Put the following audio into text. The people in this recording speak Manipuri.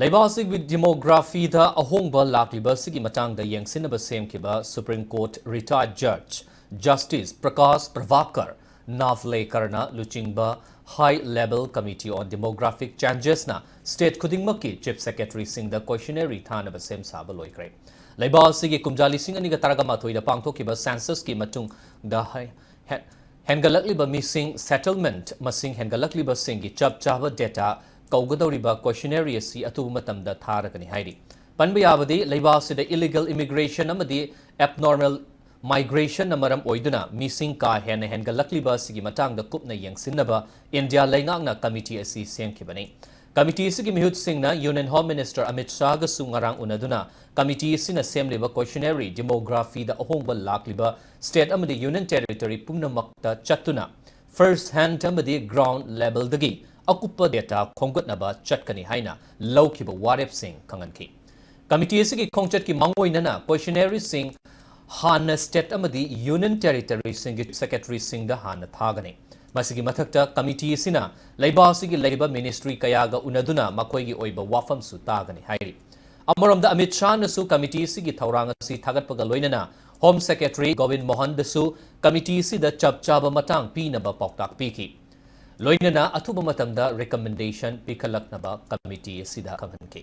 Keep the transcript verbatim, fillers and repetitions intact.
ꯂꯩꯕꯥꯛ ꯑꯁꯤꯒꯤ demographyꯗ ꯑꯍꯣꯡꯕ ꯂꯥꯛꯂꯤꯕ ꯑꯁꯤꯒꯤ ꯃꯇꯥꯡꯗ ꯌꯦꯡꯁꯤꯟꯅꯕ ꯁꯦꯝꯈꯤꯕ Supreme Court retired judge Justice Prakash Prabhakar Navlekarna ꯂꯨꯆꯤꯡꯕ High Level Committee on Demographic Changesꯅ state ꯈꯨꯗꯤꯡꯃꯛꯀꯤ chief secretaryꯁꯤꯡꯗ questionnaire ꯊꯥꯅꯕ ꯁꯦꯝ ꯁꯥꯕ ꯂꯣꯏꯈ꯭ꯔꯦ꯫ ꯂꯩꯕꯥꯛ ꯑꯁꯤꯒꯤ ꯀꯨꯝꯖꯥ ꯂꯤꯁꯤꯡ ꯑꯅꯤꯒ ꯇꯔꯥꯃꯥꯊꯣꯏꯗ ꯄꯥꯡꯊꯣꯛꯈꯤꯕ censusꯀꯤ ꯃꯇꯨꯡꯗ ꯍꯩ-, ꯍꯦ-, ꯍꯦꯟꯒꯠꯂꯛꯂꯤꯕ ꯃꯤꯁꯤꯡ, settlement ꯃꯁꯤꯡ ꯍꯦꯟꯒꯠꯂꯛꯂꯤꯕꯁꯤꯡꯒꯤ ꯆꯞ ꯆꯥꯕ data ꯀꯧꯒꯗꯧꯔꯤꯕ questionnaire ꯑꯁꯤ ꯑꯊꯨꯕ ꯃꯇꯝꯗ ꯊꯥꯔꯒꯅꯤ ꯍꯥꯏꯔꯤ꯫ ꯄꯟꯕ ꯌꯥꯕꯗꯤ, ꯂꯩꯕꯥꯛ ꯑꯁꯤꯗ illegal immigration ꯑꯃꯗꯤ abnormal migrationꯅ ꯃꯔꯝ ꯑꯣꯏꯗꯨꯅ ꯃꯤꯁꯤꯡ ꯀꯥ ꯍꯦꯟꯅ ꯍꯦꯟꯒꯠꯂꯛꯂꯤꯕ ꯑꯁꯤꯒꯤ ꯃꯇꯥꯡꯗ ꯀꯨꯞꯅ ꯌꯦꯡꯁꯤꯟꯅꯕ ꯏꯟꯗꯤꯌꯥ ꯂꯩꯉꯥꯛꯅ committee ꯑꯁꯤ ꯁꯦꯝꯈꯤꯕꯅꯤ꯫ Committee ꯑꯁꯤꯒꯤ ꯃꯤꯍꯨꯠꯁꯤꯡꯅ Union Home Minister ꯑꯃꯤꯠ ꯁꯥꯍꯒꯁꯨ ꯉꯔꯥꯡ ꯎꯅꯗꯨꯅ committee ꯑꯁꯤꯅ ꯁꯦꯝꯂꯤꯕ questionnaire demographyꯗ ꯑꯍꯣꯡꯕ ꯂꯥꯛꯂꯤꯕ state ꯑꯃꯗꯤ union territory ꯄꯨꯝꯅꯃꯛꯇ ꯆꯠꯇꯨꯅ first hand ꯑꯃꯗꯤ ground levelꯗꯒꯤ ꯑꯀꯨꯞꯄ data ꯈꯣꯝꯒꯠꯅꯕ ꯆꯠꯀꯅꯤ ꯍꯥꯏꯅ ꯂꯧꯈꯤꯕ ꯋꯥꯔꯦꯞꯁꯤꯡ ꯈꯪꯍꯟꯈꯤ꯫ Committee ꯑꯁꯤꯒꯤ ꯈꯣꯡꯆꯠꯀꯤ ꯃꯥꯡꯑꯣꯏꯅꯅ questionnaire ꯁꯤꯡ ꯍꯥꯟꯅ state ꯑꯃꯗꯤ union territory ꯁꯤꯡꯒꯤ secretary ꯁꯤꯡꯗ ꯍꯥꯟꯅ ꯊꯥꯒꯅꯤ꯫ ꯃꯁꯤꯒꯤ ꯃꯊꯛꯇ, committee ꯑꯁꯤꯅ ꯂꯩꯕꯥꯛ ꯑꯁꯤꯒꯤ ꯂꯩꯔꯤꯕ ministry ꯀꯌꯥꯒ ꯎꯅꯗꯨꯅ ꯃꯈꯣꯏꯒꯤ ꯑꯣꯏꯕ ꯋꯥꯐꯝꯁꯨ ꯇꯥꯒꯅꯤ ꯍꯥꯏꯔꯤ꯫ ꯑꯃꯔꯣꯝꯗ, ꯑꯃꯤꯠ ꯁꯥꯍꯅꯁꯨ committee ꯑꯁꯤꯒꯤ ꯊꯧꯔꯥꯡ ꯑꯁꯤ ꯊꯥꯒꯠꯄꯒ ꯂꯣꯏꯅꯅ Home Secretary ꯒꯣꯕꯤꯟ ꯃꯣꯍꯟꯗꯁꯨ committee ꯑꯁꯤꯗ ꯆꯞ ꯆꯥꯕ ꯃꯇꯥꯡ ꯄꯤꯅꯕ ꯄꯥꯎꯇꯥꯛ ꯄꯤꯈꯤ꯫ ꯂꯣꯏꯅꯅ ꯑꯊꯨꯕ ꯃꯇꯝꯗ recommendation ꯄꯤꯈꯠꯂꯛꯅꯕ committee ꯑꯁꯤꯗ ꯈꯪꯍꯟꯈꯤ꯫